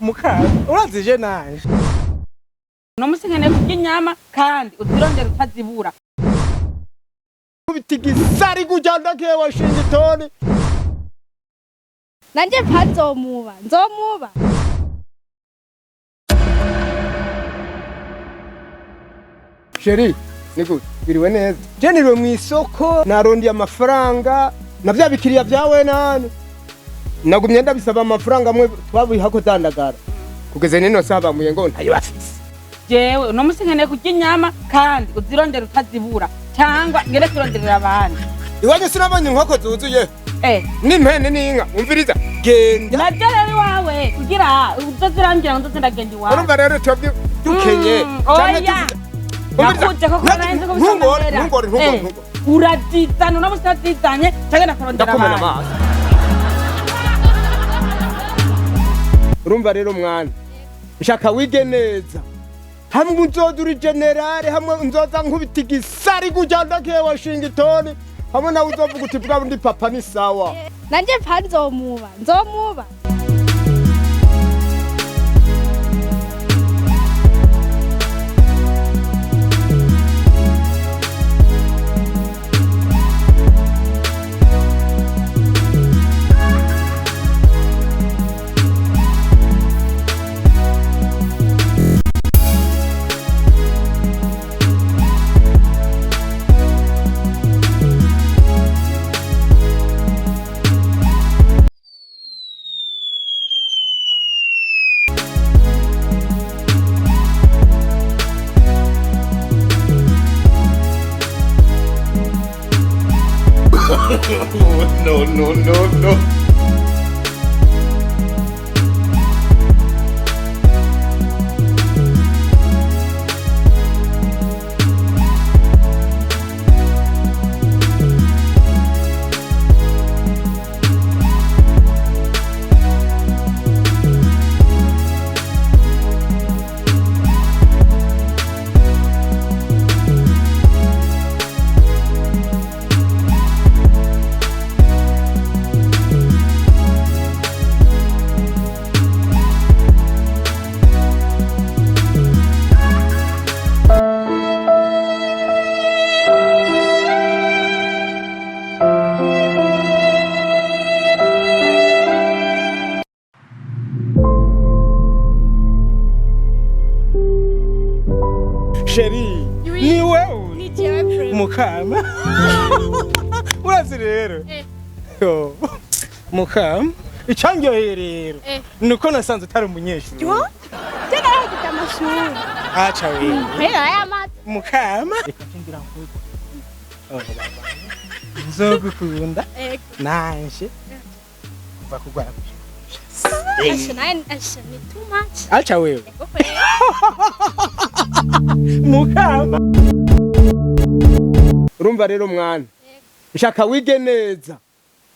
Mukama, urazije nanje. Uno musi nkeneye kurya inyama kandi uzirondera utazibura. Kubita igisari gujyana ke Washington. Nanje mpa nzomuba, nzomuba. Chéri, niko biriwe neza. Je niriwe mu isoko narondiye amafaranga na vya bikiriya vyawe nani. Nagumye ndabisaba amafaranga amwe twabihako dandagara. Kugeza nino saha bamuye ngo ntayo bafise. Jewe uno musi nkeneye kurya inyama kandi uzirondera utazibura cyangwa ngere kuronderera abandi. Iwanyu sinabonye inkoko zuzuye. Eh, N'impene n'inka, umviriza. Genda. Naryo rero iwawe kugira uzoze urambwira ngo nzoze ndagenda iwawe. Urumva rero twebwe dukenye. Oya. Nakuje koko narinzi ko Ntungore, bisa. ntungore, ntungore, ntungore. Urazizana uno musi utazizanye cyangwa ndakurondera Ndakomena abandi. amaso. Urumva rero mwana, nshaka wige neza. Hamwe uzoza uri generale, hamwe nzoza nkubita igisari gujyana ke Washington, hamwe nawe uzovuga uti bwa bundi papa ni sawa. Nanje mpa nzomuba, nzomuba. No, no, no, no. Chéri, ni wewe. Ni jewe prema. Mukama. Urazi rero. Eh. Yo. Mukama, icyanyoheye rero. Eh. Nuko nasanze utari umunyeshuri. Yo? Je narahejeje amashuri. Aca wewe. Mpera y'amazi. Mukama. Reka ngira nkuko. Oh, baba. Nzogukunda Ego. nanje kuva kugwara. Asha naye asha ni too much. Aca wewe. Ego kweli. Mukama. Urumva rero mwana, nshaka wige neza.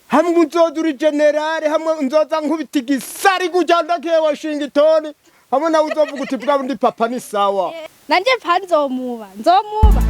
Hamwe uzoza uri generale, hamwe nzoza nkubita igisari gujyana ke Washington, hamwe nawe uzovuga uti bwa bundi papa ni sawa. Nanje mpa nzomuba, nzomuba.